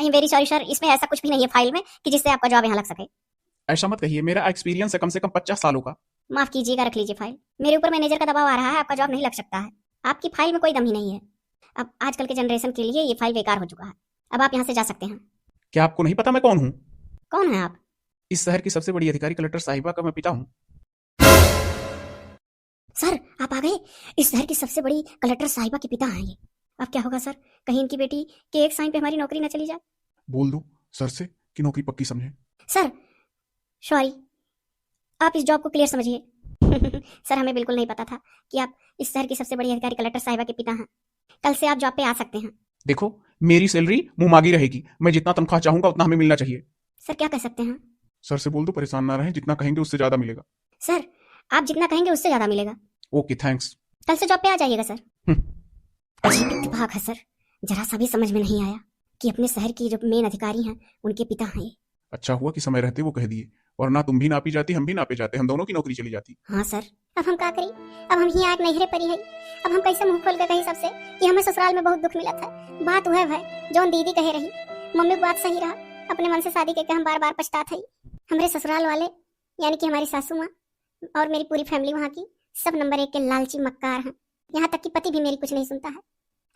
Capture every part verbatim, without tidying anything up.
I'm very sorry sir, इसमें ऐसा कुछ भी नहीं है फाइल में कि जिससे आपका जॉब यहाँ लग सके। ऐसा मत कहिए, मेरा एक्सपीरियंस है कम से कम पचास सालों का। माफ कीजिएगा, रख लीजिए फाइल। मेरे ऊपर मैनेजर का दबाव आ रहा है, आपका जॉब नहीं लग सकता है। आपकी फाइल में कोई दम ही नहीं है। अब आजकल के जनरेशन के लिए ये फाइल बेकार हो चुका है। अब आप यहाँ से जा सकते हैं। क्या आपको नहीं पता मैं कौन हूँ? कौन है आप? इस शहर की सबसे बड़ी अधिकारी कलेक्टर साहिबा का मैं पिता हूँ। सर, आप आ गए। इस शहर की सबसे बड़ी कलेक्टर साहिबा के पिता हैं ये। अब क्या होगा सर, कहीं इनकी बेटी के एक साइन पे हमारी नौकरी ना चली जाए। बोल दो सर से कि नौकरी पक्की समझे। सर, सॉरी, आप इस जॉब को क्लियर समझिए। सर, हमें बिल्कुल नहीं पता था कि आप इस शहर की सबसे बड़ी अधिकारी कलेक्टर साहिबा के पिता हैं। कल से आप जॉब पे आ सकते हैं। देखो, मेरी सैलरी मुमागी रहेगी, मैं जितना तनख्वाह चाहूंगा उतना हमें मिलना चाहिए। सर, क्या कह सकते हैं? सर से बोल दो परेशान ना रहें, जितना कहेंगे उससे ज्यादा मिलेगा। सर, आप जितना कहेंगे उससे ज्यादा मिलेगा। ओके, थैंक्स। कल से जॉब पे आ जाइएगा सर। हम्म। अजीब इत्तेफाक है सर, जरा सा भी समझ में नहीं आया कि अपने शहर की जो मेन अधिकारी हैं उनके पिता हैं ये। अच्छा हुआ कि समय रहते वो कह दिए, वरना तुम भी नापी जाती, हम भी नापे जाते, हम दोनों की नौकरी चली जाती। हाँ सर, अब हम का करी? अब हम ही आग नैहरे परी है, अब हम कैसे मुंह खोल के कही सबसे कि हमें ससुराल में बहुत दुख मिलत है? बात वह है जौन दीदी कहे रही, मम्मी की बात सही रहा, अपने मन से शादी के, के हम बार बार पछतात है। हमरे ससुराल वाले यानी कि हमारी सासू माँ और मेरी पूरी फैमिली वहाँ की सब नंबर एक के लालची मक्कार हैं। यहाँ तक कि पति भी मेरी कुछ नहीं सुनता है।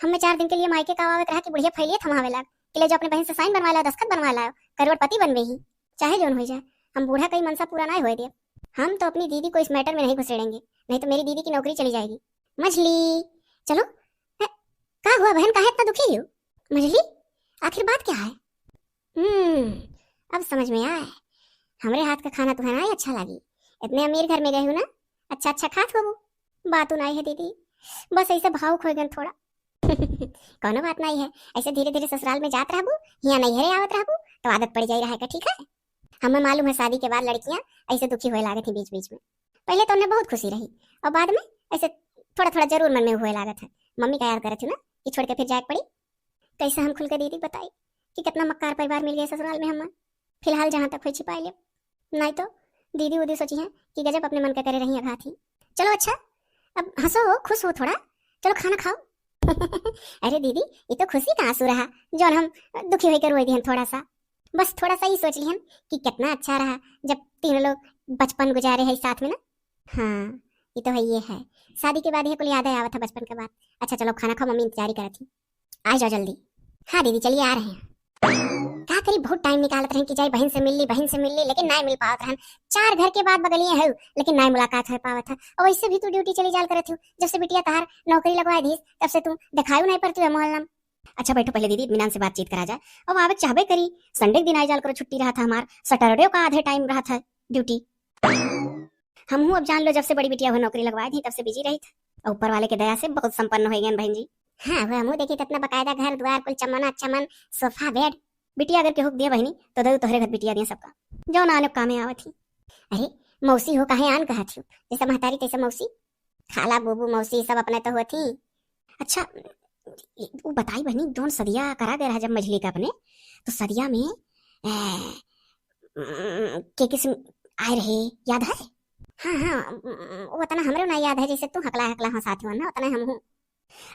हमें चार दिन के लिए मायके का आवे के रहा कि बुढ़िया फैलिए थमावे लाग कि ले जाओ अपने बहन से साइन बनवा लाओ, दस्तखत बनवा लाओ, करोड़पति बनबे ही, चाहे जौन हो जाए, हम बूढ़ा कई मनसा पूरा ना होए देब। हम तो अपनी दीदी को इस मैटर में नहीं घुसेड़ेंगे, नहीं तो मेरी दीदी की नौकरी चली जाएगी। मझली, चलो। ए, का हुआ बहन, काहे इतना दुखी हो? मझली, आखिर बात क्या है? हम्म, अब समझ में आए, हमरे हाथ का खाना तुम्हें ना ही अच्छा लागी। इतने अमीर घर में गए हो ना, अच्छा अच्छा खात होबू। बात नहीं है दीदी, बस ऐसे भावुक हो गए थोड़ा। कौनो बात नहीं है, ऐसे धीरे धीरे ससुराल में जात रहबू, यहाँ नैहरे आवत रहबू, तो आदत पड़ जाई रहे का, ठीक है? हमें मालूम है शादी के बाद लड़कियां ऐसे दुखी होए लागत ही बीच बीच में। पहले तो उन्हें बहुत खुशी रही और बाद में ऐसे थोड़ा थोड़ा जरूर मन में हुए लागत है। मम्मी का याद करत थी ना कि छोड़ के फिर जाए के पड़ी। कैसे हम खुल के दीदी बताई कि कितना मक्कार परिवार मिल गया ससुराल में हमें। फिलहाल जहाँ तक हुई छिपाई ले, नहीं तो दीदी उदी सोची है कि गजब अपने मन का करे रही अघात ही। चलो अच्छा, अब हंसो हो, खुश हो थोड़ा, चलो खाना खाओ। अरे दीदी, ये तो खुशी का आंसू रहा, जौन हम दुखी होकर रोई दिहन थोड़ा सा। बस थोड़ा सा ही सोच लिहन कि कितना अच्छा रहा जब तीनों लोग बचपन गुजारे है साथ में ना। हाँ, ये तो है, ये है। शादी के बाद ये कुल याद है आवत है बचपन के बात। अच्छा चलो खाना खाओ, मम्मी इंतजारी करत ही, आ जाओ जल्दी। हाँ दीदी, चलिए आ रहे हैं। का करी, बहुत टाइम निकालत रहन कि जाई बहन से मिल ली, बहन से मिल ली, लेकिन नहीं मिल पावत रहन। चार घर के बाद बगलिए है, लेकिन नहीं मुलाकात हो पावत है। और वैसे भी तू ड्यूटी चली जाल करत हो, जब से बिटिया तहार नौकरी लगवा दीस, तब से तू दिखाई नहीं पड़ती है मोहल्ला में। अच्छा बैठो, पहले दीदी इत्मीनान से बातचीत करा जाए। अब आवे चाहबे करी, संडे के दिन आए जाल करो, छुट्टी रहा था हमार, सैटरडे का आधे टाइम रहा था ड्यूटी। हम हूँ अब जान लो, जब से बड़ी बिटिया हुआ नौकरी लगवा दी, तब से बिजी रही था। और ऊपर वाले के दया से बहुत संपन्न हो गए बहन जी। हाँ, वह मुँह देखी तो इतना बकायदा घर द्वार, कुल चमना चमन, सोफा बेड। बिटिया अगर केहू के दिया बहनी, तो दऊ तोहरे घर बिटिया दिया सबका, जो ना आने कामे आवत ही। अरे मौसी हो, काहे आन कहत ही, जैसे महतारी तैसे मौसी। खाला, बूबू, मौसी सब अपने तो होत ही। अच्छा, वो बताई बहनी, जौन सदिया करा गया रहा जब मझली का अपने, तो सदिया में, ए, के किस्म आए रहे, याद है? हाँ हाँ, वो उतना हमरे ना याद है, जैसे तू हकला हकला हंसात हो ना, उतना हम हूँ।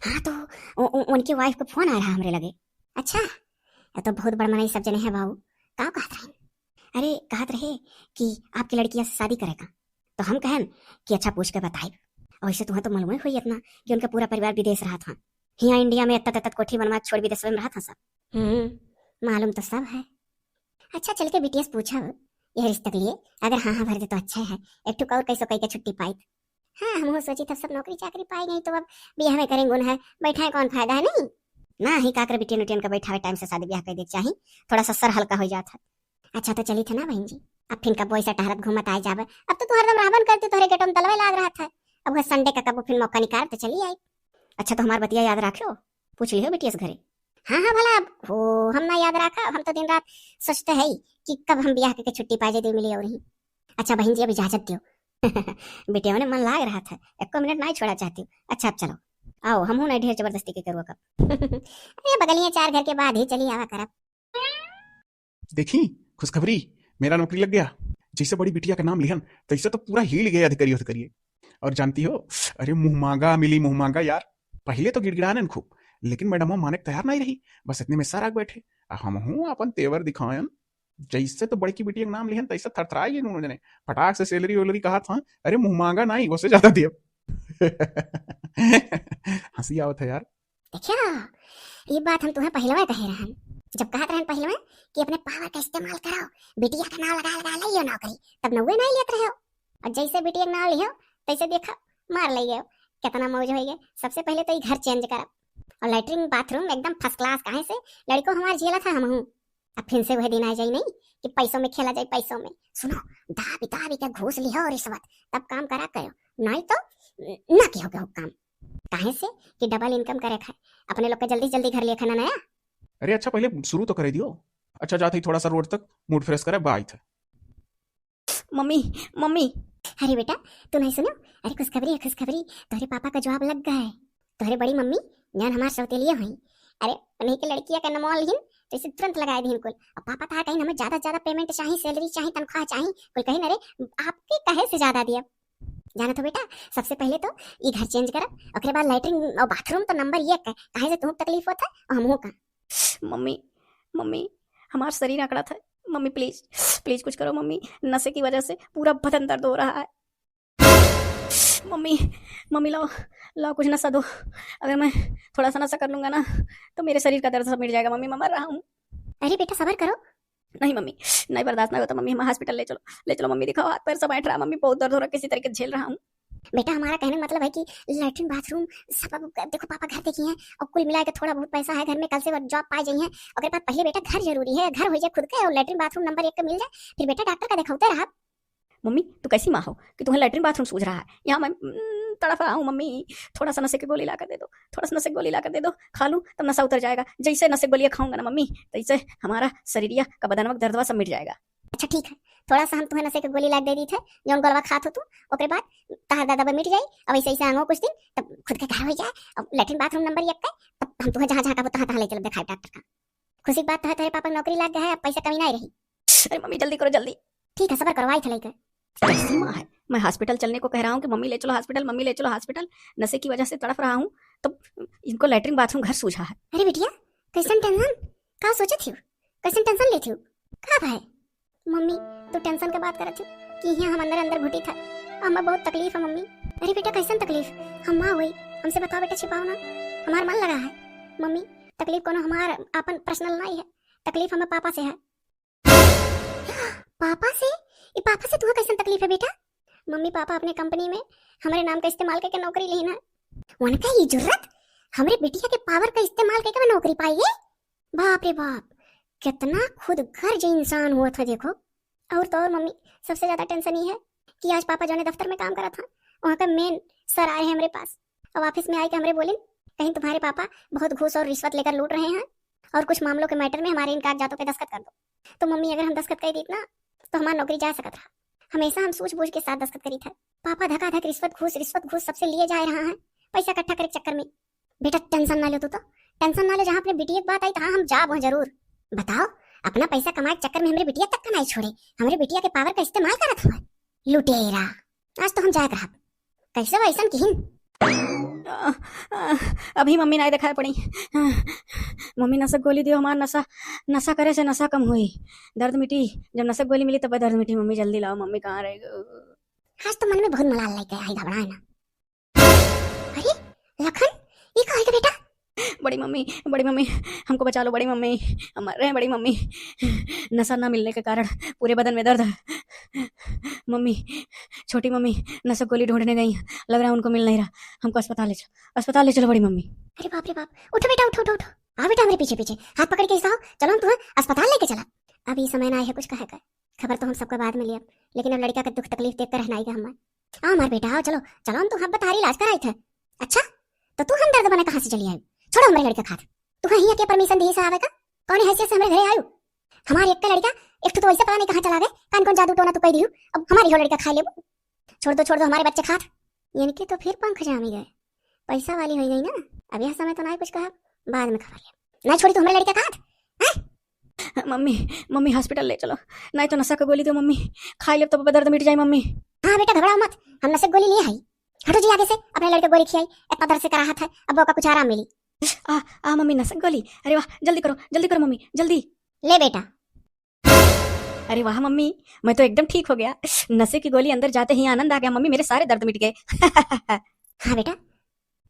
हाँ तो उ, उ, उनकी वाइफ को फोन आ रहा हमरे लगे। अच्छा, ये तो बहुत बड़ मनई सब जने हैं बाबू। का कहत रहे? अरे कहत रहे कि आपकी लड़किया से शादी करेगा, तो हम कहन कि अच्छा पूछ के बताइब। और वैसे तुम्हें तो मालूम ही हुई इतना कि उनका पूरा परिवार विदेश रहा था, हियाँ इंडिया में इतना तत्त कोठी बनवा छोड़ विदेश में रहा था सब। हम्म, मालूम तो सब है। अच्छा चल के बिटिया से पूछब यह रिश्ते के लिए, अगर हाँ हाँ भर दे तो अच्छा है, एक ठुक और कैसो कई के छुट्टी पाई। हाँ, हम सोची तब सब नौकरी चाकरी पाई गई तो अब बियाह में करेंगे उन्हें, बैठा है कौन फायदा है, नहीं? ना ही काकर बिटियन उटियन का बैठावे, टाइम से शादी ब्याह कर दे चाही, थोड़ा सा सर हल्का हो जात है। अच्छा तो चली थे ना बहन जी, अब फिर कबो ऐसा टहरत घूमत आए जाबे। अब तो तू हरदम रहबन करती, तोहरे गेटो में तलवे लाग रहा था। अब वह संडे का कबो फिर मौका निकाल तो चली आई। अच्छा तो हमार बतिया याद राखियो, पूछ लियो बिटिया से घरे। हाँ हाँ भला, अब हो हम ना याद रखा, हम तो दिन रात सोचते है कि कब हम ब्याह करके छुट्टी पा जाए, मिली और ही। अच्छा बहन जी, अब इजाजत दियो। बिटिया ने मन लाग रहा था, एको मिनट नहीं छोड़ा चाहती हूँ। अच्छा अब चलो, आओ, हम हूँ नहीं ढेर जबरदस्ती के करुआ कब। अरे बगलिया चार घर के बाद ही चली आवा करब। देखी खुशखबरी, मेरा नौकरी लग गया। जैसे बड़ी बिटिया का नाम लिहन, तैसे तो पूरा हिल गए अधिकारी उधिकारी। और जानती हो, अरे मुंह मांगा मिली मुंह मांगा यार। पहले तो गिड़गिड़ाने खूब, लेकिन मैडम माने के तैयार नहीं रही। बस इतने में सर आग बैठे, आ हमहूँ आपन तेवर दिखायन। जैसे तो बड़की बिटिया के नाम लिहन, तैसे थरथराई गई दोनों जने। फटाक से सैलरी वैलरी कहा था, अरे मुँह माँगा नाहीं, ओसे ज्यादा दियब। हँसी आवत है यार। देखिया, ई बात हम तुहें पहिलवा कहे रहन, जब कहत रहन पहिलवा कि अपने पावर का इस्तेमाल करो, बिटिया का नाम लगा लगा लइयो नौकरी, तब नौवे नाहीं लेत रहे हो। और जैसे बिटिया का नाम लिहो, तैसे देखा, मार लइयो, कितना मौज होइ गए। सबसे पहले तो ई घर चेंज करब, और लैट्रिन बाथरूम एकदम फर्स्ट क्लास। काहे से लड़को हमार झेला था, हमहूँ। अब फिर से वह दिन आ जाई नहीं कि पैसों में खेला जाए, पैसों में। सुनो, दाबी दाबी के घूस लिहो रिश्वत, तब काम करा करो, नाहीं तो ना किहो के काम। काहे से कि डबल इनकम करे खाए, अपने लोग के जल्दी जल्दी घर लिए खाना नया। अरे अच्छा, पहले शुरू तो करे दियो। अच्छा, जात ही थोड़ा सा रोड तक, मूड फ्रेश करे, बात है। मम्मी, मम्मी। अरे बेटा, तू नहीं सुनो? अरे खुशखबरी है, खुशखबरी। तोहरे पापा का जॉब लग गया है। तोहरे बड़ी मम्मी, जान हमार सौतेलिया हुई। अरे उन्हीं के लड़किया का नमवा लिहिन, तो इसे तुरंत लगाए दिहिन कुल। अब पापा कहा कहीं हमें ज्यादा से ज्यादा पेमेंट चाहिए, सैलरी चाहिए, तनख्वाह चाहिए। कुल कहीं, अरे आपके कहे से ज्यादा दिया। जाना तो बेटा, सबसे पहले तो ई घर चेंज करब, ओकरे बाद लैट्रिन और बाथरूम तो नंबर एक है, काहे से तुमको तकलीफ होता है और हमहू का। मम्मी, मम्मी, हमार शरीर अकड़त है। मम्मी प्लीज, प्लीज कुछ करो मम्मी, नशे की वजह से पूरा बदन दर्द हो रहा है। मम्मी, मम्मी लाओ, लाओ कुछ नशा दो। अगर मैं थोड़ा सा नशा कर लूंगा ना, तो मेरे शरीर का दर्द सब मिट जाएगा मम्मी, मैं मर रहा हूँ। अरे बेटा सबर करो। नहीं मम्मी, नहीं बर्दाश्त नहीं होता मम्मी, हमें हॉस्पिटल ले चलो, ले चलो मम्मी, दिखाओ हाथ पैर सब ऐंठ रहा मम्मी, बहुत दर्द हो रहा, किसी तरीके से झेल रहा हूँ। बेटा हमारा कहने का मतलब है कि लैट्रिन बाथरूम सब, अब देखो पापा घर देखी हैं और कुल मिला के थोड़ा बहुत पैसा है घर में, कल से वो जॉब पा जाई हैं। ओकरे बाद पहले बेटा घर जरूरी है, घर हो जाए खुद के और लैट्रिन बाथरूम नंबर एक के मिल जाए, फिर बेटा डॉक्टर का दिखाते रहा। मम्मी, तू कैसी माँ हो कि तुम्हें लैट्रिन बाथरूम सूझ रहा है? यहाँ मैं, हम्म, तड़फ रहा हूँ मम्मी, थोड़ा सा नशे की गोली ला कर दे दो, थोड़ा सा नशे की गोली ला कर दे दो, खा लूँ तब नशा उतर जाएगा। जैसे नशे की गोलियाँ खाऊंगा ना मम्मी, तैसे हमारा शरीरिया का बदनवा का दर्दवा सब मिट जाएगा। अच्छा ठीक है, थोड़ा सा हम तुम्हें नशे की गोली ला के दे दी थे, जौन गोलवा खात हो तू, ओकरे बाद तहार दर्दवा मिट जाई। अब ऐसे ऐसे आंगो कुछ दिन, तब खुद के घर हो जाए, अब लैट्रिन बाथरूम नंबर एक का, तब हम तुम्हें जहाँ जहाँ का तहाँ तहाँ ले चलब दिखाए डॉक्टर का। खुशी की बात तो है, तेरे पापा की नौकरी लग गया है, अब पैसा कमी नहीं रही। अरे मम्मी, जल्दी करो, जल्दी। ठीक है, सबर करो, आई थे लेकर। कैसी माँ है, मैं हॉस्पिटल चलने को कह रहा हूँ कि मम्मी ले चलो हॉस्पिटल, मम्मी ले चलो हॉस्पिटल, नशे की वजह से तड़फ रहा हूँ, तो इनको लैट्रिन बाथरूम घर सूझा है। अरे बिटिया, कैसन टेंशन, का सोचत हो, कैसन टेंशन लेत हो, का भाई? मम्मी, तू टेंशन के बात करत हो कि यहाँ हम अंदर अंदर घुटी था, हमें बहुत तकलीफ है मम्मी। अरे बेटा, कैसन तकलीफ? हम माँ हुई, हमसे बताओ बेटा, छिपाओ ना, हमार मन लगा है। मम्मी, तकलीफ कोनो हमार आपन पर्सनल नहीं है, तकलीफ हमें पापा से है। पापा से? ई पापा से तुहा कैसन तकलीफ है बेटा? मम्मी, पापा अपने कंपनी में हमरे नाम का इस्तेमाल करके नौकरी लेना। उनका ये जरूरत, हमरे बिटिया के पावर का इस्तेमाल करके वो नौकरी पाई है? बाप रे बाप, कितना खुद गर्ज इंसान हुआ था देखो। और तो और मम्मी, सबसे ज्यादा टेंशन ये है कि आज पापा जौने दफ्तर में काम करत हैं, वहाँ का मेन सर आए हैं हमरे पास। अब ऑफिस में आए के हमरे बोलिन, कहीं तुम्हारे पापा बहुत घूस और रिश्वत लेकर लूट रहे हैं और कुछ मामलों के मैटर में हमारे इन कागजातों पे दस्तखत कर दो। तो मम्मी, अगर हम दस्तखत कर दीत ना, तो हमार नौकरी जा सकत रहा। हमेशा हम सूझबूझ के साथ दस्तखत करी था। पापा धकाधक रिश्वत घूस, रिश्वत घूस सबसे लिए जा रहा है, पैसा इकट्ठा करे के चक्कर में। बेटा, टेंशन ना लो तू तो, टेंशन ना लो, जहाँ अपने बिटिया की बात आई, तहाँ हम जाब वहाँ जरूर। बताओ, अपना पैसा कमाए के चक्कर में हमरे बिटिया तक का नहीं छोड़े, हमरे बिटिया के पावर का इस्तेमाल करत हुआ लुटेरा। आज तो हम जाए रहब। कैसे वैसन किहिन? आ, आ, अभी मम्मी नहीं दिखाई पड़ी। आ, मम्मी, नशा गोली दियो, हमार नशा, नशा करे से नशा कम हुई, दर्द मिटी। जब नशा गोली मिली तब दर्द मिटी। मम्मी, जल्दी लाओ, मम्मी कहाँ रह गई? आज तो मन में बहुत मलाल लेके आई, घबराए ना। अरे लखन, ये का है बेटा? बड़ी मम्मी, बड़ी मम्मी, हमको बचा लो बड़ी मम्मी, हम मर रहे हैं बड़ी मम्मी। नशा ना मिलने के कारण पूरे बदन में दर्द है। मम्मी, छोटी मम्मी नशा गोली ढूंढने गई हैं, लग रहा है उनको मिल नहीं रहा। हमको अस्पताल ले चलो, अस्पताल ले चलो बड़ी मम्मी। अरे बाप रे बाप, उठो बेटा, उठो, उठो, उठो। आ बेटा, हमरे पीछे पीछे, हाथ पकड़ के ऐसा हो, चलो हम तुम्हें अस्पताल लेके चला। अब ये समय ना आए है कुछ कहे का, खबर तो हम सबका बाद में लिया, लेकिन अब लड़का का दुख तकलीफ देख कर रहना आएगा हमारे। आओ हमार बेटा, आओ, चलो, चलो, हम तो हब्बत हारी इलाज कराई थे। अच्छा, तो तू हम दर्द बने कहाँ से चली आई? छोड़ो हमरे लड़का खात। तू हियाँ के परमिशन दी से आवे का? कौन हैसियत से हमरे घरे आयु? हमार एक का लड़का, एक ठो तो वैसे पता नहीं कहाँ चला गए, कौन कौन जादू टोना तू कह दियू, अब हमारी हो लड़का खा लेबू। छोड़ दो, छोड़ दो हमारे बच्चे खात। इनके तो फिर पंख जामी गए। पैसा वाली हो गई ना, अब यह समय तो ना कुछ कहा, बाद में खबर लिया। ना छोड़ी तो हमरे लड़का खात, हैं? मम्मी, मम्मी हॉस्पिटल ले चलो, नहीं तो नशा का गोली दो मम्मी, खाई लेब तो दर्द मिट जाए मम्मी। हाँ बेटा, घबराओ मत, हम नशा गोली लिए आई। हटो जी आगे से, अपने लड़के गोली खियाई, इतना दर्द से कराहत है, अब ओका कुछ आराम मिली। आ, आ मम्मी, नशा की गोली। अरे वाह, जल्दी करो, जल्दी करो मम्मी, जल्दी। ले बेटा। अरे वाह मम्मी, मैं तो एकदम ठीक हो गया। नशे की गोली अंदर जाते ही आनंद आ गया मम्मी, मेरे सारे दर्द मिट गए। हाँ बेटा।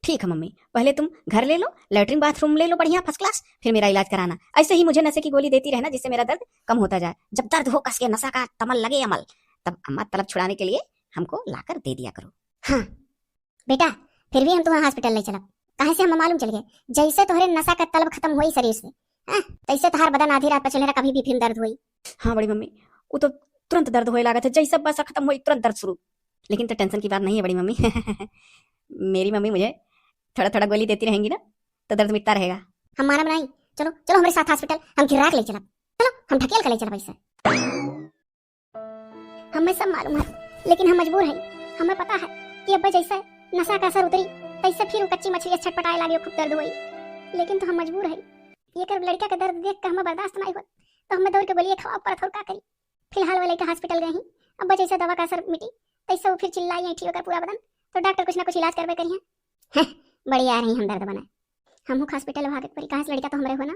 ठीक है मम्मी, पहले तुम घर ले लो, लेटरिन बाथरूम ले लो बढ़िया first class, फिर मेरा इलाज कराना। ऐसे ही मुझे नशे की गोली देती रहना, जिससे मेरा दर्द कम होता जाए। जब दर्द हो कस के, नशा का तमल लगे अमल, तब अम्मा तलब छुड़ाने के लिए हमको लाकर दे दिया करो। हाँ बेटा, फिर भी हम तुम्हें hospital ले चलब। काहे से हमें मालूम चल गए, जैसे तोहरे नशा का तलब खत्म होई शरीर से, हाँ, तैसे तोहार बदन आधी रात पर चलेला, कभी भी फिर दर्द होई। हाँ बड़ी मम्मी, वो तो तुरंत दर्द होए लागत है, जैसे बस खत्म होई तुरंत दर्द शुरू। लेकिन तो tension की बात नहीं है बड़ी मम्मी। मेरी मम्मी मुझे थोड़ा थोड़ा गोली देती रहेंगी ना, तो दर्द मिटता रहेगा। हम मानब नहीं। चलो, चलो हमरे साथ hospital, हम गिरा के ले चलब। चलो, हम ढकेल के ले चलब ऐसे। हमें सब मालूम है, लेकिन हम मजबूर हैं। हमें पता है कि अब्बा जैसे नशा का असर उतरी, तैसे फिर वो कच्ची मछली छटपटाए लागी, खूब दर्द होई। लेकिन तो हम मजबूर हैं। ये कर लड़का का दर्द देख के हमें बर्दाश्त नहीं होत, तो हमें दौड़ के गोली खवावे पड़त, और का करी? फिलहाल वो लड़का hospital गए ही, अब्बा जैसे दवा का असर मिटी, तैसे वो फिर चिल्लाई ऐठी ओकर पूरा बदन, तो डॉक्टर कुछ ना कुछ इलाज करबे करिहैं। हैं, बड़ी आ रही हमदर्द बनाए। हमहू का hospital भागे के पड़ी, काहे से लड़का तो हमरे हो ना।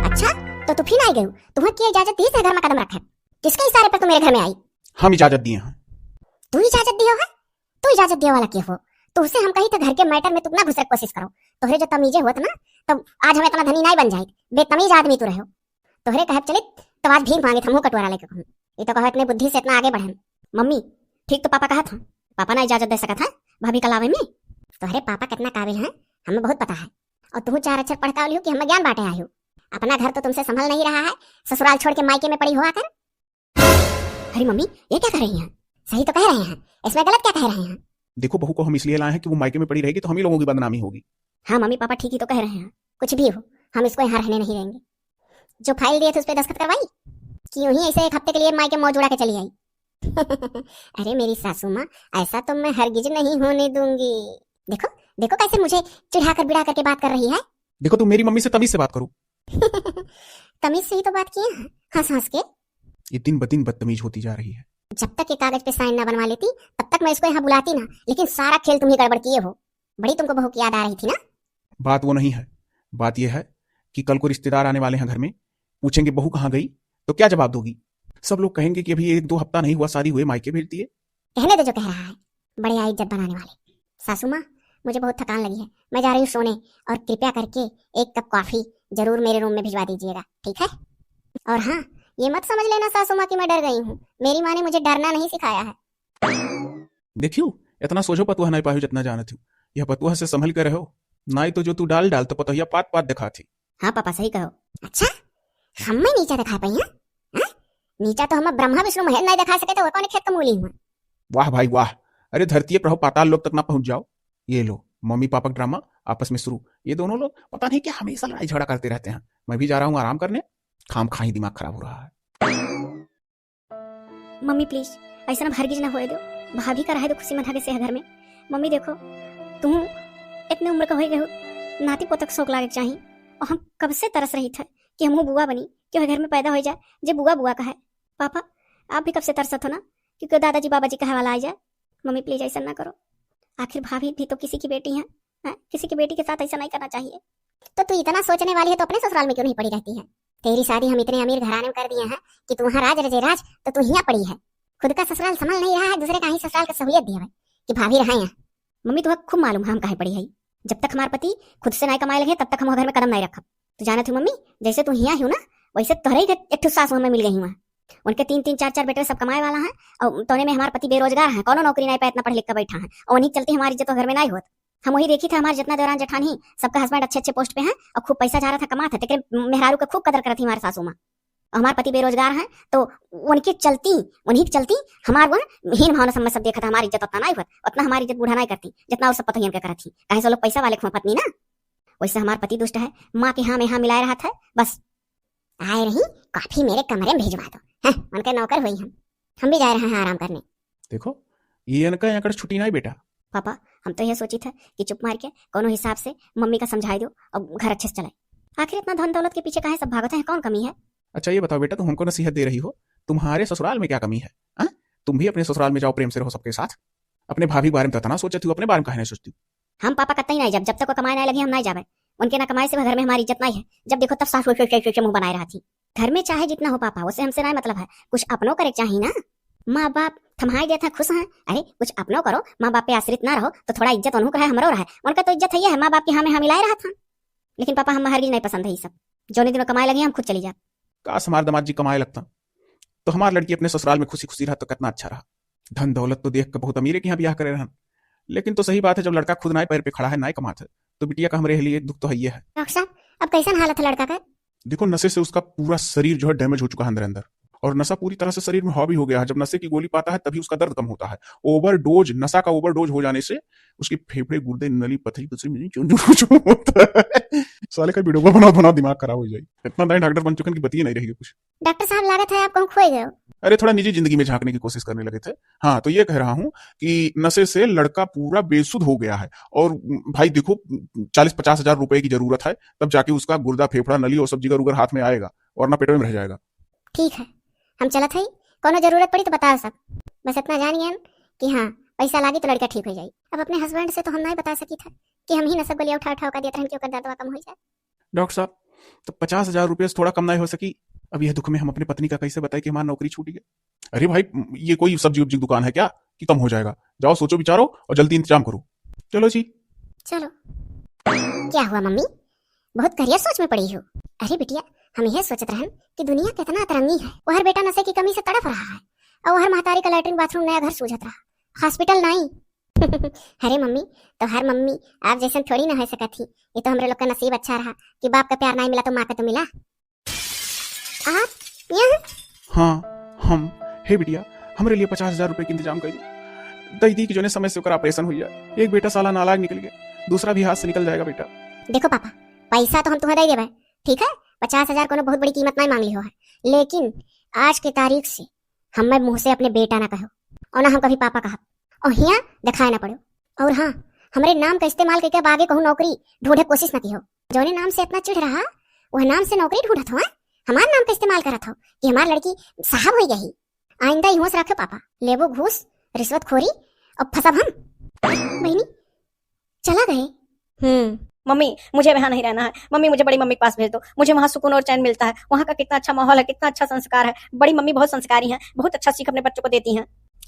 अच्छा, तो तू फिर आई गयू? तुम्हें के इजाजत दी से घर में कदम रखे? किसके इशारे पर तू मेरे घर में आई? हम इजाजत दिए हैं। तू इजाजत दियो है? तू इजाजत दिए वाला के हो? तुमसे हम कही तो घर के matter में तुम ना घुसरे की कोशिश करो। तोहरे जो तमीजे होत ना, तब आज हम इतना धनी नहीं बन जाइत। बेतमीज आदमी तू रहो। तोहरे कहे चलित, तब आज भीख मांगित हमहू कटोरा लेके कहूँ। ये तो कहो इतने बुद्धि से इतना आगे बढ़न। मम्मी, ठीक तो पापा कहत हैं, पापा ना इजाजत दे सकत है भाभी का लावे में। तोहरे पापा कितना काबिल हैं, हमें बहुत पता है। और तुहू चार अक्षर पढ़ का लियो कि हमें ज्ञान बांटे आयो। अपना घर तो तुमसे संभल नहीं रहा है, ससुराल छोड़ के मायके में पड़ी हो आकर। अरे मम्मी, ये क्या कह रही हैं? सही तो कह रहे हैं, इसमें गलत क्या कह रहे हैं? देखो बहू को हम इसलिए लाए हैं कि वो मायके में पड़ी रहेगी तो हम ही लोगों की बदनामी होगी। हाँ मम्मी, पापा ठीक ही तो कह रहे हैं। कुछ भी हो, हम इसको यहाँ रहने नहीं देंगे। जो file दिए थे उस पर दस्तखत करवाई कि यूं ही ऐसे एक हफ्ते के लिए मायके मौज उड़ा के चली आई। अरे मेरी सासू माँ, ऐसा तो मैं हरगिज नहीं होने दूंगी। देखो, देखो कैसे मुझे चिढ़ा कर बिढ़ा करके बात कर रही है। देखो तुम मेरी मम्मी से तमीज से बात करो। तमीज से ही तो बात किए हैं, हंस हंस के। ये दिन ब दिन बदतमीज होती जा रही है। जब तक ये कागज पे sign ना बनवा लेती, तब तक मैं इसको यहाँ बुलाती ना, लेकिन सारा खेल तुम ही गड़बड़ किए हो। बड़ी तुमको बहू की याद आ रही थी ना? बात वो नहीं है, बात ये है कि कल को रिश्तेदार आने वाले हैं घर में, पूछेंगे बहू कहाँ गई, तो क्या जवाब दोगी? सब लोग कहेंगे कि अभी एक दो हफ्ता नहीं हुआ शादी हुए, मायके भेज दिए। कहने दो जो कह रहा है, बड़े आई इज्जत बनाने वाले। सासू माँ, मुझे बहुत थकान लगी है, मैं जा रही हूँ सोने, और कृपया करके एक कप कॉफी जरूर मेरे रूम में भिजवा दीजिएगा, ठीक है? और हाँ, ये मत समझ लेना सासू माँ कि मैं डर गई हूँ, मेरी माँ ने मुझे डरना नहीं सिखाया है। देखियो, इतना सोझो पतुआ नहीं पायो जितना जानत हूँ। यह पतुआ से संभल के रहो, नाई तो जो तू डाल डाल तो पतोहिया पात पात दिखा थी। हाँ पापा, सही कहो। अच्छा, हम में नीचा दिखा पाई, हाँ? हाँ? नीचा तो हम ब्रह्मा विष्णु महेश नहीं दिखा सके, तो वो कौन खेत का मूली हुआ? वाह भाई वाह, अरे धरती पर हो, पाताल लोक तक ना पहुंच जाओ। ये लो, मम्मी पापा का ड्रामा आपस में शुरू। ये दोनों लोग पता नहीं क्या हमेशा लड़ाई झगड़ा करते रहते हैं। मैं भी जा रहा हूँ आराम करने, खाम खा ही दिमाग खराब हो रहा है। मम्मी please, ऐसा ना हरगिज ना होए दो। भाभी का रहे दो खुशी मना के से घर में। मम्मी देखो, तुम इतने उम्र का हो गए हो, नाती पोतक शौक लागे के चाही। और हम कब से तरस रही थे कि हमहू बुआ बनी, कि वह घर में पैदा हो जाए, जे बुआ बुआ का है। पापा, आप भी कब से तरसत हो ना, क्योंकि दादाजी बाबा जी कहे वाला आ जाए। मम्मी please ऐसा ना करो, आखिर भाभी भी तो किसी की बेटी है, हैं? किसी की बेटी के साथ ऐसा नहीं करना चाहिए। तो तू इतना सोचने वाली है तो अपने ससुराल में क्यों नहीं पड़ी रहती है? तेरी शादी हम इतने अमीर घराने में कर दिए हैं कि तू वहाँ राज रजे राज, तो तू हियाँ पड़ी है। खुद का ससुराल संभल नहीं रहा है, दूसरे का ही ससुराल का सहूलियत दिया है कि भाभी रहा यहाँ। मम्मी तुम्हें खूब मालूम है हम काहे पड़ी है। जब तक हमार पति खुद से नहीं कमाए लगे तब तक हम घर में कदम नहीं रखब। तू जानत हो मम्मी, जैसे तू हियाँ ही हो ना, वैसे तोहरे ही एक ठो सास हमें मिल गई हुआ। उनके तीन तीन चार चार बेटे सब कमाए वाला हैं, और तोने में हमार पति बेरोजगार हैं, कौनो नौकरी नहीं पाए, इतना पढ़ लिख के बैठा है, और उन्हीं के चलते हमारी इज्जत तो घर में नहीं होत। हम वही देखी थे, हमारे जितना देवरान जेठान ही, सबका husband अच्छे अच्छे post पे हैं और खूब पैसा जा रहा था कमात है, तेरे मेहरारू का खूब कदर करत थी हमारे सासू माँ। और हमारे पति बेरोजगार हैं, तो उनके चलती, उन्हीं के चलती हमार वो हीन भावना सब में सब देखा था, हमारी इज्जत उतना नहीं हुआ, उतना हमारी इज्जत बूढ़ा नहीं करती, जितना वो सब पतोहियन के करत थी। काहे से लोग पैसा वाले खुआ पत्नी ना, वैसे हमार पति दुष्ट है, माँ के हाँ में हाँ मिलाए रहा था, बस। आए रही, कॉफी मेरे कमरे में भिजवा दो। हैं, उनके नौकर हुई हम। हम भी जा रहे हैं आराम करने। देखो, ये इनका यहाँ कर छुट्टी नहीं बेटा। पापा, हम तो यह सोची था कि चुप मार के कोनो हिसाब से मम्मी का समझाई दो और घर अच्छे से चलाए। आखिर इतना धन दौलत के पीछे काहे सब भागत हैं, कौन कमी है? अच्छा ये बताओ बेटा, तुम हमको नसीहत दे रही हो, तुम्हारे ससुराल में क्या कमी है? हाँ? तुम भी अपने ससुराल में जाओ, प्रेम से रहो सबके साथ। अपने भाभी के बारे में तो इतना सोचती हो, अपने बारे में काहे नहीं सोचती हो? हम पापा कतई नाई जाब, जब तक वो कमाए नाई लगी, हम नाई जाबे। उनके ना कमाए से घर में हमारी इज्जत नाई है। जब देखो तब सास वैसे, वैसे, वैसे मुंह बनाए रहत ही। घर में चाहे जितना हो पापा, वो से हमसे नाई मतलब है, कुछ अपनो करे के चाही ना। माँ बाप थमाए देत हैं, खुश हैं, अरे कुछ अपनो करो, माँ बाप पे आश्रित ना रहो, तो थोड़ा इज्जत उन्हों का रहे, हमरो रहे। उनका तो इज्जत है, ये है, माँ बाप के हाँ में हाँ मिलाए रहत हैं। लेकिन पापा, हम हरगिज नाई पसंद है ये सब। जौने दिन वो कमाए लगी, हम खुद चली जाब। काश हमार दामाद जी कमाए लगता, तो हमार लड़की अपने ससुराल में खुशी खुशी रहत, तो कितना अच्छा रहा। धन दौलत तो देख के बहुत अमीरे के यहाँ ब्याह करे रहन, लेकिन तो सही बात है, जब लड़का खुद नाई पैर पे खड़ा है, नाई कमात है, तो बिटिया का हमरे लिए दुख तो है ही है। डॉक्टर साहब, अब कैसन हालत है लड़का का? देखो, नशे से उसका पूरा शरीर जो है damage हो चुका है अंदर अंदर, और नशा पूरी तरह से शरीर में हावी हो गया है। जब नशे की गोली पाता है, तभी उसका दर्द कम होता है। Overdose, नशा का overdose हो जाने से उसके फेफड़े, गुर्दे, नली, पथरी, पथरी में जो, जो, जो होता है। साले का video बना, बना दिमाग खराब हो जाए। इतना दाई डॉक्टर बन चुकन कि बतिये नहीं रहेगी कुछ। डॉक्टर साहब, लागत है आप कहूँ खोए गए हो। अरे, थोड़ा निजी जिंदगी में झांकने की कोशिश करने लगे थे। हाँ, तो ये कह रहा हूँ कि नशे से लड़का पूरा बेसुध हो गया है। और भाई देखो, चालीस पचास हजार रुपए की जरूरत है, तब जाके उसका गुर्दा, फेफड़ा, नली और सब जिगर उगर हाथ में आएगा, वरना पेट में रह जाएगा। ठीक है, हम चलत हई, कोनो जरूरत पड़ी तो बताओ सब। बस इतना जान गए हम कि हाँ, पैसा लागी तो लड़का ठीक हो जाई। अब अपने हस्बैंड से तो हम नहीं बता सकी था कि हम ही नशा गोलियाँ उठा उठा का देत रहन कि ओकर दर्दवा कम हो जाए। डॉक्टर साहब, तो पचास हजार रुपये से थोड़ा कम नहीं हो सकी? अब यह दुख में हम अपने पत्नी का कैसे बताएं कि हमारी नौकरी छूट गई? अरे भाई, ये कोई सब्जी उब्जी की दुकान है क्या कि कम हो जाएगा? जाओ, सोचो विचारो और जल्दी इंतजाम करो। चलो जी। चलो। क्या हुआ मम्मी, बहुत करियर सोच में पड़ी हो? अरे बिटिया, हम यह सोचत रहन कि दुनिया कितना अतरंगी है। वहर बेटा नशे की कमी से तड़प रहा है और वहर महतारी का लैट्रिन बाथरूम नया घर सूझत रहा, हॉस्पिटल नहीं। अरे मम्मी, तोहार मम्मी आप जैसन थोड़ी ना हो सकत ही। ये तो हमरे लोग का नसीब अच्छा रहा कि बाप का प्यार नहीं मिला तो माँ का तो मिला। आप यहाँ? हाँ, हम। हे बिटिया, हमरे लिए पचास हजार रुपए के इंतजाम कर दे। दई दी कि जोने समय से ओकर ऑपरेशन हुई जाए। एक बेटा साला नालायक निकल गया, दूसरा भी हाथ से निकल जाएगा बेटा। देखो पापा, पैसा तो हम तुम्हें दे देबे, ठीक है, पचास हजार कोनो बहुत बड़ी कीमत नहीं मांग ली हो है, लेकिन आज के तारीख से हमें मुंह से अपने बेटा ना कहो और ना हम कभी पापा कहब, और हियाँ दिखाए ना पड़ो। और हाँ, हमरे नाम का इस्तेमाल करके अब आगे कहूँ नौकरी ढूंढे कोशिश ना किहो। जौने नाम से इतना चिढ़ रहा, वह नाम से नौकरी ढूंढत हो, हाँ? हमार नाम का इस्तेमाल करत हो कि हमार लड़की साहब हो गई। आइंदा ई होश रखो पापा, लेबो घूस, रिश्वतखोरी और फंसब हम। बहनी, चला गए। हम्म। मम्मी, मुझे यहाँ नहीं रहना है। मम्मी, मुझे बड़ी मम्मी के पास भेज दो। मुझे वहाँ सुकून और चैन मिलता है। वहाँ का कितना अच्छा माहौल है, कितना अच्छा संस्कार है। बड़ी मम्मी बहुत संस्कारी हैं, बहुत अच्छा सीख अपने बच्चों को देती हैं।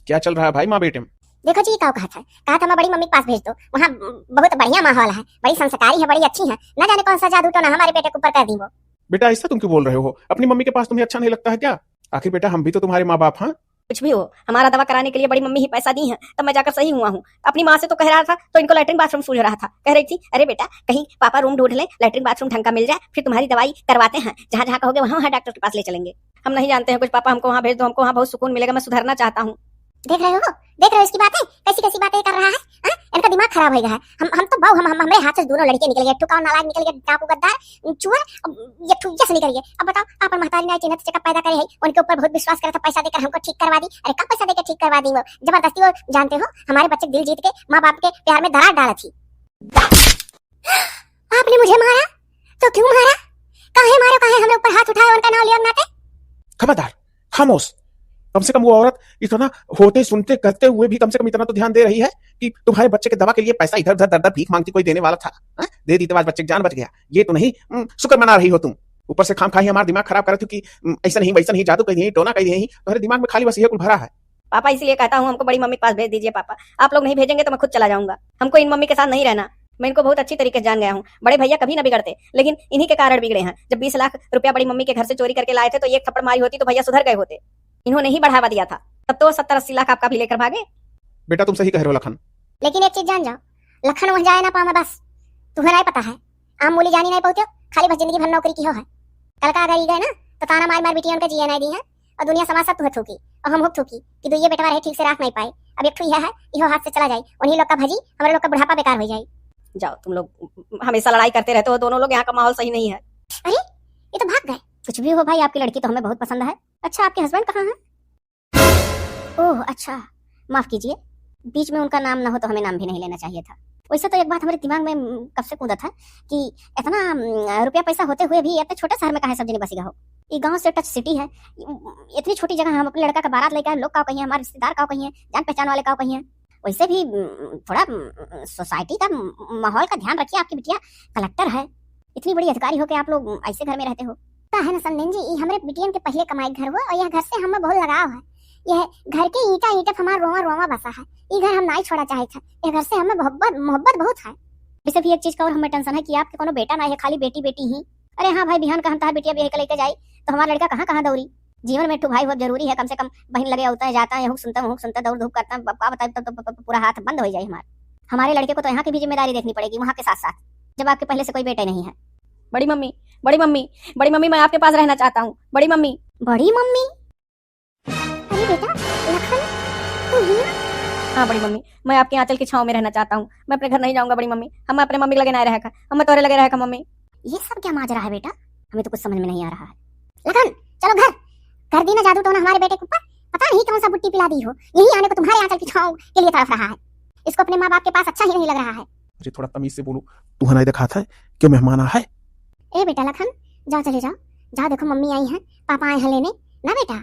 क्या चल रहा है भाई माँ बेटे में? देखो जी, का कहत है, कहा था मैं बड़ी मम्मी के पास भेज दो, वहाँ बहुत बढ़िया माहौल है, बड़ी संस्कारी है, बड़ी अच्छी है। ना जाने कौन सा जादू टोना हमारे बेटे के ऊपर कर दी वो। बेटा, ऐसा तुम क्यों बोल रहे हो? अपनी मम्मी के पास तुम्हें अच्छा नहीं लगता है क्या? आखिर बेटा, हम भी तो तुम्हारे माँ बाप हैं। कुछ भी हो, हमारा दवा कराने के लिए बड़ी मम्मी ही पैसा दी हैं, तब मैं जाकर सही हुआ हूँ। अपनी माँ से तो कह रहा था तो इनको लैट्रिन बाथरूम सूझ रहा था, कह रही थी, अरे बेटा, कहीं पापा रूम ढूंढ ले, लैट्रिन बाथरूम ढंग का मिल जाए, फिर तुम्हारी दवाई करवाते हैं, जहाँ जहाँ कहोगे वहाँ वहाँ डॉक्टर के पास ले चलेंगे। हम नहीं जानते हैं कुछ पापा, हमको वहाँ भेज दो, हमको वहाँ बहुत सुकून मिलेगा, मैं सुधरना चाहता हूँ। देख रहे हो, देख रहे हो इसकी बातें, कैसी कैसी बातें कर रहा है, हाँ? इनका दिमाग खराब हो गया है। हम हम तो बहु हम, हम हमरे हाथ से दोनों लड़के निकल गए, एक ठो का नालायक निकल गया, डाकू गद्दार, चोर, अब ये ठो ये से निकल गए। अब बताओ, आपन महतारी ना चिन्हत चेकअप पैदा करे है, उनके ऊपर बहुत विश्वास करे था, पैसा देकर हमको ठीक करवा दी। अरे का पैसा देकर ठीक करवा दी वो? जबरदस्ती वो, जानते हो, हमारे बच्चे के दिल जीत के माँ बाप के प्यार में दरार डालत ही। आपने मुझे मारा तो क्यों मारा? काहे मारो, काहे हमरे ऊपर हाथ उठाए, उनका नाम लियो नाते? खबरदार, खामोश। कम से कम वो औरत इतना होते, सुनते, करते हुए भी कम से कम इतना तो ध्यान दे रही है कि तुम्हारे बच्चे के दवा के लिए पैसा इधर उधर, दर दर भीख मांगती कोई देने वाला था, हाँ? दे दी तो आज बच्चे की जान बच गया। ये तो नहीं, हम्म, शुक्र मना रही हो तुम। ऊपर से खाम खा ही हमारा दिमाग खराब करत हो कि, हम्म, ऐसा नहीं, वैसा नहीं, जादू कर दिए, टोना कर दिए, तुम्हारे दिमाग में खाली बस ये कुल भरा है। पापा, इसलिए कहता हूँ, हमको बड़ी मम्मी के पास भेज दीजिए पापा। आप लोग नहीं भेजेंगे तो मैं खुद चला जाऊंगा। हमको इन मम्मी के साथ नहीं रहना। मैं इनको बहुत अच्छी तरीके से जान गया हूँ। बड़े भैया कभी ना बिगड़ते, लेकिन इन्हीं के कारण बिगड़े हैं। जब बीस लाख रुपया बड़ी मम्मी के घर से चोरी करके लाए थे तो एक थप्पड़ मारी होती तो भैया सुधर गए होते। इन्होंने ही बढ़ावा दिया था, तब तो सत्तर अस्सी लाख आपका भी लेकर भागे। बेटा, तुम सही कह रहे हो लखन। लेकिन एक चीज जान जाओ, लखन वहाँ जाए ना पावे बस। तुम्हें नहीं पता है, आम मूली जानी नहीं पहुँचो, खाली बस जिंदगी भर नौकरी की हो है। कल का अगर ई गए ना, तो ताना मार मार बिटिया उनका जिए नहीं दी है, और दुनिया समाज सब तुम्हें थूकी, और हम हुक थूकी कि दुइये बेटवा रहे ठीक से राख नहीं पाए। अब एक ठो यह है, इहो हाथ से चला जाए, उन्हीं लोग का भजी, हमारे लोग का बुढ़ापा बेकार हो जाए। जाओ तुम लोग, हमेशा लड़ाई करते रहते हो दोनों लोग, यहाँ का माहौल सही नहीं है। अरे, ये तो भाग गए। कुछ भी हो भाई, आपकी लड़की तो हमें बहुत पसंद है। अच्छा, आपके हस्बैंड कहाँ हैं? ओह, अच्छा, माफ कीजिए, बीच में उनका नाम ना हो तो हमें नाम भी नहीं लेना चाहिए था। वैसे तो एक बात हमारे दिमाग में, उम, कब से कूदत है कि इतना, उम, रुपया पैसा होते हुए भी इतने छोटे शहर में काहे सब जने बसी गए हो? ये गांव से टच सिटी है, इ-, इतनी छोटी जगह हम अपने लड़का का बारात लेके आए, लोग का कहिए, हमारे रिश्तेदार का कहिए, जान पहचान वाले का कहिए। वैसे भी, उम, थोड़ा, उम, सोसाइटी का, उम, माहौल का ध्यान रखिए, आपकी बिटिया कलेक्टर है, इतनी बड़ी अधिकारी हो के आप लोग, उम, ऐसे घर में रहते हो। का है ना समधिन जी, ई हमरे बिटियन के पहले कमाई घर हुआ और यह घर से हमें बहुत लगाव है। यह घर के ईंटा ईंटा पे हमार रोवा रोवा बसा है। ई घर हम नाई छोड़ा चाहत है। यह घर से हमें मोहब्बत, मोहब्बत बहुत है। वैसे भी एक चीज का और हमें टेंशन है कि आपके कोनो बेटा ना है, खाली बेटी बेटी ही। अरे हाँ भाई, बिहान का हम तहार बिटिया बियाह के लेके जाई तो हमार लड़का कहाँ कहाँ दौड़ी। जीवन में एक ठो भाई बहुत जरूरी है, कम से कम बहिन लगे अउतै जातै, यहूँ सुनतै वहूँ सुनतै, दौड़ धूप करतै, अब का बताई, तब तो प-, प-, पूरा हाथ बंद होइ जाई हमार। हमारे लड़के को तो यहाँ की भी जिम्मेदारी देखनी पड़ेगी, वहाँ के साथ साथ, जब आपके पहले से कोई बेटे नहीं है। बड़ी मम्मी, बड़ी मम्मी, बड़ी मम्मी, मैं आपके पास रहना चाहता हूँ, बड़ी मम्मी। बड़ी मम्मी? अरे बेटा, लखन, तू हियाँ? हाँ बड़ी मम्मी, मैं आपके आंचल की छाँव में रहना चाहता हूँ, मैं अपने घर नहीं जाऊँगा बड़ी मम्मी, हम अपने मम्मी के लगे नाहीं रहक है, हम तोहरे लगे रहक है मम्मी। ये सब क्या माजरा है बेटा, हमें तो कुछ समझ में नहीं आ रहा है। लखन, चलो घर। कर दी ना जादू टोना हमारे बेटे के ऊपर, पता नहीं कौन सा बुट्टी पिला दी हो, यहीं आने को तुम्हारे आंचल की छाँव के लिए तड़फ रहा है। इसको अपने माँ बाप के पास अच्छा ही नहीं लग रहा है। अरे थोड़ा तमीज से बोलो, तुहँका नाहीं देखात है कि मेहमान आ है? ए बेटा लखन, जाओ चले जाओ, जाओ देखो मम्मी आई हैं, पापा आए हैं लेने, ना बेटा?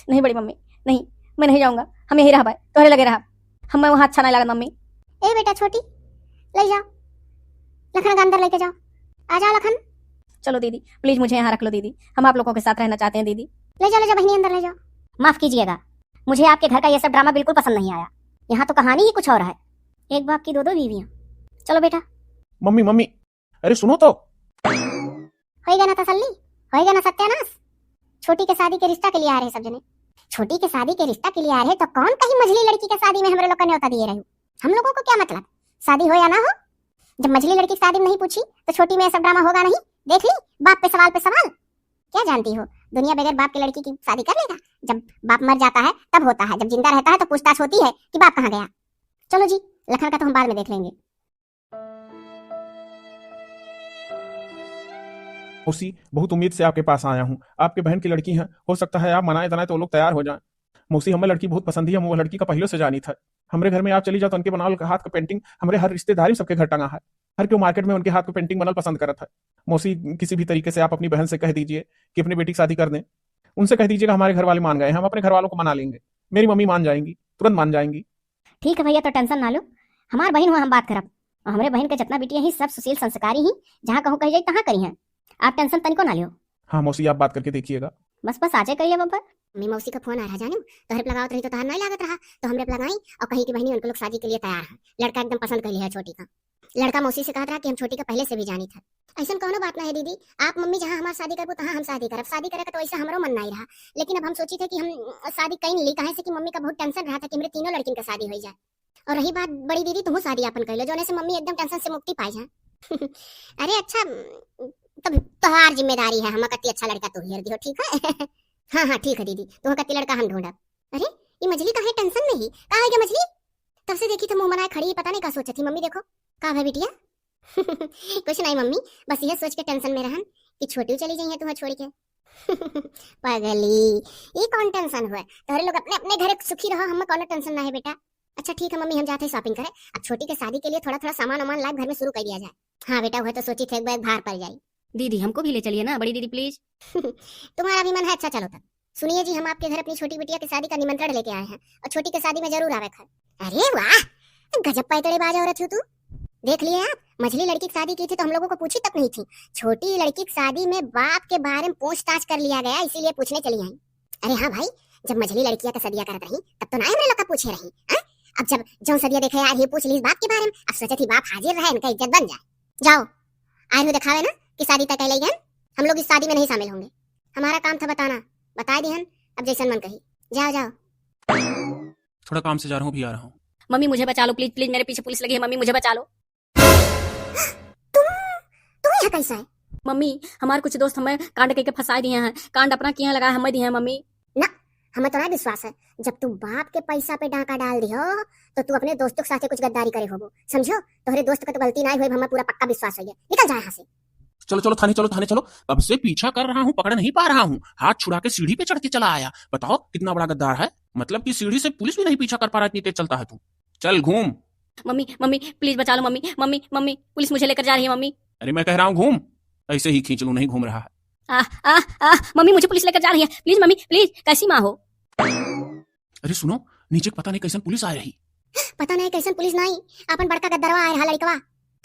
नहीं बड़ी मम्मी, नहीं, मैं नहीं जाऊँगा, हम यहीं रहबै, तोहरे लगे रहब। हमें वहाँ अच्छा नहीं लागत मम्मी। ए बेटा छोटी, ले जाओ, लखन का अंदर लेके जाओ, आ जाओ लखन। चलो दीदी, please मुझे यहाँ रख लो दीदी, हम आप लोगों के साथ रहना चाहते हैं दीदी। ले जाओ, ले जाओ बहिनी, अंदर ले जाओ। माफ कीजिएगा, मुझे आपके घर का ये सब ड्रामा बिल्कुल पसंद नहीं आया। यहाँ तो कहानी ही कुछ और है, एक बाप की दो दो बीवियाँ। चलो बेटा। मम्मी, मम्मी, अरे सुनो तो। होइगा ना तसल्ली, होइगा ना सत्यानाश। छोटी के शादी के रिश्ता के लिए आ रहे सब जने। छोटी के शादी के रिश्ता के लिए आ रहे तो कौन कहीं मझली लड़की के शादी में हमरे लोग का न्योता दिए रहे? हम लोगों को क्या मतलब, शादी हो या ना हो? जब मझली लड़की की शादी में नहीं पूछी तो छोटी में ये सब ड्रामा होगा नहीं। देख ली, बाप पे सवाल पे सवाल। क्या जानती हो, दुनिया बगैर बाप के लड़की की शादी कर लेगा? जब बाप मर जाता है तब होता है, जब जिंदा रहता है तो पूछताछ होती है कि बाप कहाँ गया। चलो जी, लखन का तो हम बाद में देख लेंगे। मौसी, बहुत उम्मीद से आपके पास आया हूँ। आपके बहन की लड़की है, हो सकता है आप मनाए तनाए तो वो लोग तैयार हो जाएं। मौसी, हमें लड़की बहुत पसंद ही, हम वो लड़की का पहले से जानी था। हमरे घर में आप चली जाओ तो उनके बनावल हाथ का painting हमरे हर रिश्तेदारी में सबके घर टंगा है। हर केहू market में उनके हाथ का painting बनल पसंद करत है। मौसी, किसी भी तरीके से आप अपनी बहन से कह दीजिए कि अपनी बेटी की शादी कर दें। उनसे कह दीजिएगा हमारे घर वाले मान गए, हम अपने घर वालों को मना लेंगे। मेरी मम्मी मान जाएंगी, तुरंत मान जाएंगी। ठीक है भैया, तो tension ना लो, हमार बहिन हुआ हम बात करब। और हमरे बहिन के जितना बिटिया ही सब सुशील संस्कारी ही, जहाँ कहूँ कही जाई तहाँ करी हैं। आप tension तनिको ना लियो। हाँ मौसी, आप बात करके देखिएगा। बस बस आजे कहिए बब्बर। मम्मी, मौसी का फोन आ रहा जानू, तोहरे पे लगावत रही तो तोहार नहीं लागत रहा, तो हमरे पे लगाई और कही कि बहिनी उनको लोग शादी के लिए तैयार हैं, लड़का एकदम पसंद कर लिया है छोटी का। लड़का मौसी से कहत रहा कि हम छोटी का पहले से भी जानी था। ऐसन कौनो बात ना है दीदी, आप मम्मी जहाँ हमार शादी करबू तहाँ हम शादी करब। शादी करे का तो वैसे हमरो मन नहीं रहा, लेकिन अब हम सोची थे कि हम शादी कई ली, काहे से कि मम्मी का बहुत tension रहा था कि हमरे तीनों लड़किन का शादी हो जाए। और रही बात बड़ी दीदी, तुहू शादी आपन कर लो, जोने से मम्मी एकदम tension से मुक्ति पाई जाए। अरे अच्छा, तब तोहार जिम्मेदारी है, हम कति अच्छा लड़का तू हेर दियो, ठीक है? हाँ हाँ ठीक है दीदी, तुहू कति लड़का हम ढूंढब। अरे ये मझली काहे tension में ही, का है क्या मझली? तब से देखी थे मुँह बनाए खड़ी, पता नहीं का सोचत ही। मम्मी देखो, का है बिटिया? कुछ नहीं मम्मी, बस यह सोच के tension में रहन कि छोटी चली जाइए तुम्हें छोड़ के। पगली, ये कौन tension हुआ? तोहरे लोग अपने अपने घर सुखी रहो, हमें कौनो tension ना है बेटा। अच्छा ठीक है मम्मी, हम जाते हैं shopping करे, अब छोटी के शादी के लिए थोड़ा थोड़ा सामान वामान लाइब घर में शुरू कर दिया जाए। हाँ बेटा, वह तो सोची थे एक बार भार पड़ जाए। दीदी हमको भी ले चलिए ना बड़ी दीदी please। तुम्हारा भी मन है, अच्छा चलो तब। सुनिए जी, हम आपके घर अपनी छोटी बिटिया की शादी का निमंत्रण लेके आए हैं और छोटी की शादी में जरूर आवे खाए। अरे वाह, गजब पैतड़ेबाज औरत हो तू। देख लिए आप, मझली लड़की की शादी की थी तो हम लोगों को पूछी तक नहीं थी। छोटी लड़की की शादी में बाप के बारे में पूछताछ कर लिया गया, इसीलिए पूछने चली आई। अरे हाँ भाई, जब मझली लड़कियां का सदिया करत रही तब तो ना हमरे लोग का पूछे रही, हाँ? अब जब जौन सदिया देखे यार ये पूछ ली बाप के बारे में, अब सोचे थी बाप हाजिर रहे, इनका इज्जत बन जाए। जाओ, आए हो दिखावे ना कि शादी तय कैले गए, हम लोग इस शादी में नहीं शामिल होंगे। हमारा काम था बताना, बता दिहन, अब जैसन मन कही। जाओ जाओ। थोड़ा काम से जा रहा हूँ, भी आ रहा हूँ। मम्मी मुझे बचा लो please, please, मेरे पीछे पुलिस लगी है मम्मी, मुझे बचा लो। तुम, तुम यहाँ कैसे है? मम्मी, हमार कुछ दोस्त हमें कांड कह के फंसा दिए हैं, कांड अपना किए लगा है, हमें दिए हैं मम्मी। ना, हमें तो ना विश्वास है, जब तू बाप के पैसा पे डाका डाल दियो तो तू अपने दोस्तों के साथ कुछ गद्दारी करे होबो, समझो? तोहरे दोस्त का तो गलती ना हुई, हमें पूरा पक्का विश्वास हो गया। निकल जाओ यहाँ से। चलो चलो थाने चलो, थाने चलो। कब से पीछा कर रहा हूँ, पकड़ नहीं पा रहा हूँ। हाथ छुड़ा के सीढ़ी पे चढ़ के चला आया। बताओ कितना बड़ा गद्दार है, मतलब कि सीढ़ी से पुलिस भी नहीं पीछा कर पा रहा, इतनी तेज चलता है तू। चल घूम। मम्मी, मम्मी, please बचा लो मम्मी, मम्मी, मम्मी, पुलिस मुझे लेकर जा रही है मम्मी। अरे मैं कह रहा हूँ घूम, ऐसे ही खींच लूँ, नहीं घूम रहा है। आ, आ, आ, मम्मी मुझे पुलिस लेकर जा रही है, please मम्मी, please, कैसी माँ हो? अरे सुनो, नीचे पता नहीं कैसन पुलिस आ रही। पता नहीं कैसन पुलिस नाई, आपन बड़का गद्दरवा आए रहा लड़कवा।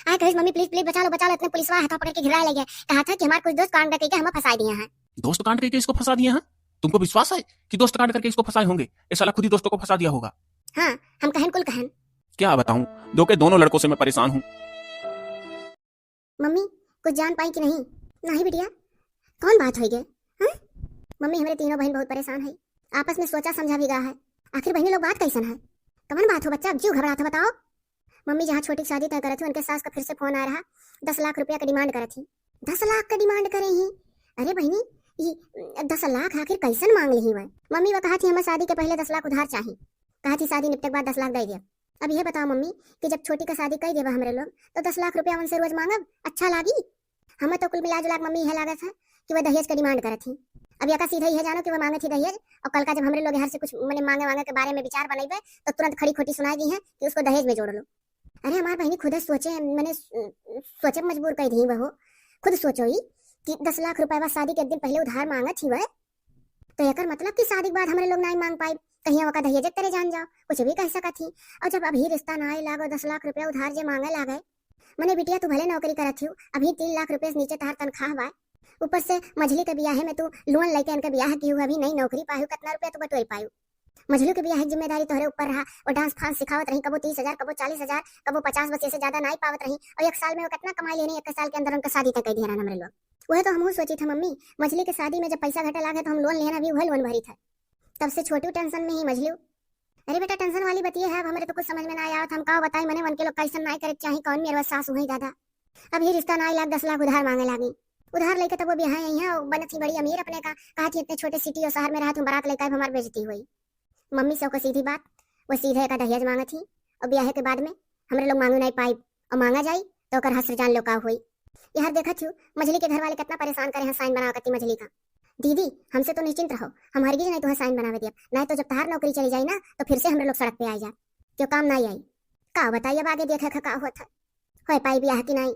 आए कहिस, "मम्मी, please, please, बचा लो, बचा लो।" इतने पुलिसवा हाथवा पकड़ के घेराए लगे। कहा था कि हमार कुछ दोस्त कांड करके हमें फंसा दिए हैं। दोस्त कांड करके इसको फंसा दिए हैं? तुमको विश्वास है कि दोस्त कांड करके इसको फंसाए होंगे? ये साला खुद ही दोस्तों को फंसा दिया होगा। हाँ, हम कहन, कुल कहन। क्या बताऊं, दो के दोनों लड़कों से मैं परेशान हूँ। मम्मी, कुछ जान पाई कि नहीं? नहीं बिटिया, कौन बात होई गे? हाँ? मम्मी, हमरे तीनों बहिन बहुत परेशान है, आपस में सोचा समझा भी गा है। आखिर बहिनी लोग, बात कैसन है? कवन बात हो बच्चा, अब जीव घबरात है, बताओ। मम्मी, जहाँ छोटी की शादी तय करत ही, उनके सास का फिर से फोन आ रहा, दस लाख रुपया का डिमांड करत ही। दस लाख का डिमांड करे ही? अरे बहिनी, ई दस लाख आखिर कैसन मांग लिही वह? मम्मी, वह कहा थी, हमें शादी के पहले दस लाख उधार चाही, कहा थी शादी निपटे के बाद दस लाख दे दिया। अब यह बताओ मम्मी कि जब छोटी का शादी कर देबा हमरे लोग, तो दस लाख रुपया उनसे रोज मांगब, अच्छा लागी? हमें तो कुल मिला जुला के मम्मी यह लागत है कि वह दहेज का डिमांड करत ही। अब यका सीधा यह जानो कि वह मांगत ही दहेज, और कल का जब हमरे लोग घर से कुछ मने मांगे वांगे के बारे में विचार बनैबे, तो तुरंत खड़ी खोटी सुनाई दी है कि उसको दहेज में जोड़ लो। अरे हमार बहिनी खुद सोचे, मने सोचे मजबूर कर दी वह, खुद सोचो ही कि दस लाख रुपया शादी के एक दिन पहले उधार मांगत ही वह, तो एकर मतलब कि शादी के बाद हमरे लोग नाई मांग पाई, कहीं ओका दहेज के तरे जान जाओ, कुछ भी कह सकत ही। और जब अभी रिश्ता नाई लागो, दस लाख रुपया उधार जे मांगे लागे, मने बिटिया तू भले नौकरी करत ही, अभी तीन लाख रुपया से नीचे तहार तनख्वाह बा, ऊपर से मझली के बियाहे में तू लोन लेके इनके बियाह की हूँ, अभी नई नौकरी पायू, कितना रुपया तू बटोर पायू? मझलू के बियाह की जिम्मेदारी तोहरे ऊपर रहा, और डांस फांस सिखावत रही, कबो तीस हजार, कबो चालीस हजार, कबो पचास, बस ऐसे ज्यादा नाई पावत रही, और एक साल में वो कितना कमाई लेने, एक साल के अंदर उनका शादी तय कर दिया हमरे लोग। वह तो हमहू सोची था मम्मी, मझली के शादी में जब पैसा घटे लागे तो हम लोन लेना, अभी वह लोन भरी था, तब से छोटू टेंशन में ही मझलू। अरे बेटा, टेंशन वाली बतिये है, अब हमरे तो कुछ समझ में ना आवत, हम का बताई, मने उनके लोग कैसन नाई करे के चाही, कौन मेरे सास हुई दादा। अब ही रिश्ता नाई लाग, दस लाख उधार मांगे लागी। उधार लेके तब वो बिहाए आई हैं, बनत ही बड़ी अमीर अपने का, कहा थी इतने छोटे सिटी और शहर में रहा थी, बारात लेके आए, हमार बेइज्जती हुई। मम्मी से ओकर सीधी बात, वो सीधे का दहेज मांगत ही, और ब्याहे के बाद में हमरे लोग मांगू नाई पाइब, और मांगा जाई तो ओकर हस्र जान लो का हुई। यार देखत हूँ मझली के घर वाले कितना परेशान करे हैं साइन बनावे कती मझली का। दीदी, हमसे तो निश्चिंत रहो, हम हरगिज नहीं तुम्हें साइन बनावे दियब, नहीं तो जब तहार नौकरी चली जाई ना तो फिर से हमरे लोग सड़क पे आई जाए, क्यों काम नाई आई। का बताई, अब आगे देखे का, का होत है, होए पाई ब्याह की नाई।